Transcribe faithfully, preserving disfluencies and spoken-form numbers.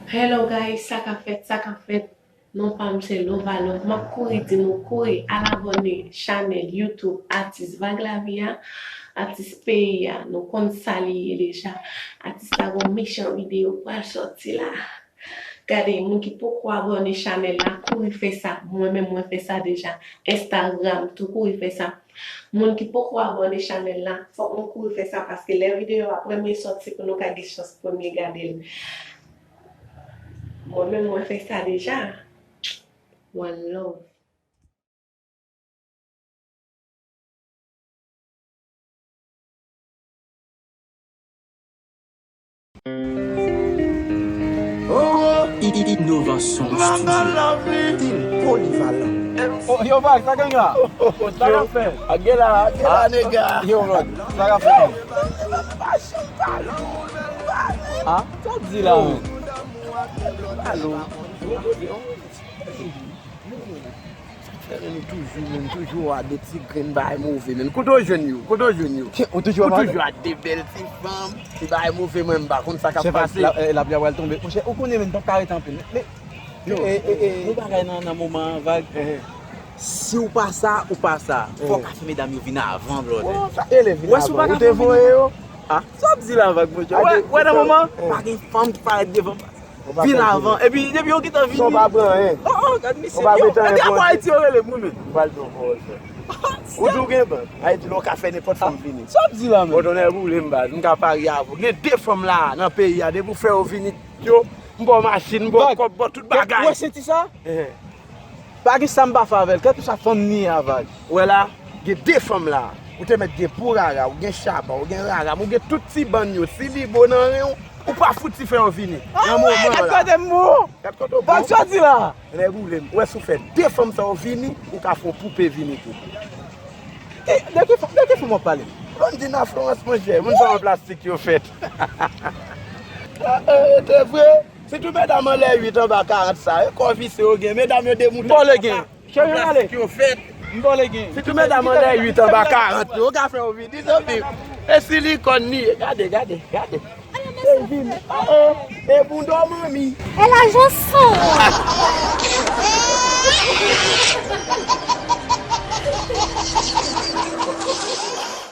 Hello guys, sa k ap fèt, sa k ap fèt? Non pa m se Lova Love. M ap kouri di nou kouri al abòne chanèl YouTube Atis Vag Lavi a, Atis Peyi a. Nou konn sa li ye deja. Atis la gon mechan videyo pral sòti la. Gade, moun ki poko abòne chanèl la, kouri fè sa. Mwen menm mwen fè sa deja. Instagram tou kouri fè sa. Moun ki poko abòne chanèl la, fòk nou kouri fè sa paske lè videyo a premye sòti pou nou ka gen chans premye gade l. Mwen menm mwen fè sa deja. One love. Inovasyon Studio. Stil polivalan. Oh, yo, Vag, sa gen la? Sa k ap fè? A gen la, a gen la, nèg. Yo, Vag, sa k ap fè? Ah, sa w di la, men? Alo. Fè nou toujou, men toujou a de ti grenn bagay move, men. Kote w jwenn yo? Kote w jwenn yo? Ou toujou a de bèl ti fanm, ti bagay move, mwen m pa konn sa k ap pase. La, eh, lapli a pral tonbe. Monchè, ou konnen, men, m p ap ka rete anpil. Men, yo, eh, eh, eh, yon bagay nan, nan moman an, Vag. Si w pa sa, ou pa sa. Fòk afè medam yo vin avan, brother. Ou te voye yo? Ah, sa w ap di la, Vag, monchè? Wè, wè, nan moman, pa gen fanm ki parèt devan. Vin avan. Epi depi yo gentan vini. Sa w pa pran anyen. Oh, oh, gad misye. Yo, epi apre Ayiti yo rele moun menm. Ou pral di yon pawòl, frè. Ou di w gen ban. Ayiti la, w ka fè nenpòt fanm vini. Sa w ap di la, menm? Bon, tonnè boule m baz. M ka parye avè w. Gen de fanm la, nan peyi a. Depi w fè yo vini, yo, m ba w machin, m ba w kòb, m ba w tout bagay. Ou wè senti sa? Pa gen sa m pa fè avè l, kèlkeswa fanm li ye a, Vag. Ou wè la, gen de fanm la. Ou te mèt gen pou rara, ou gen chaba, ou gen rara, men ou gen tout ti bann yo. Si li bo nan ren w, ou pa fouti fè yo vini. Nan moman la. Gad kote m bon. Gad kote w bon. Vag, sa w di la? Nèg ou le m. Ou wè si w fè de fanm sa yo vini, ou ka fè yon poupe vini tou. E, de ki fanm, de ki fanm w ap pale? Blondine a Florence, monchè. Moun sa an plastik yo fèt. E, e, te vre. Sitou medam anlè uit anba karant sa, e kò visye yo gen, medam yo demoute. M ba w legen. Cheri, ann ale. M ba w legen. Sitou medam anlè uit anba karant yo, ou ka fè yo vini, zanmi. E silikòn li ye, gade, gade, gade. E vini. Oh, oh. E bouda w, manmi. E lajan san.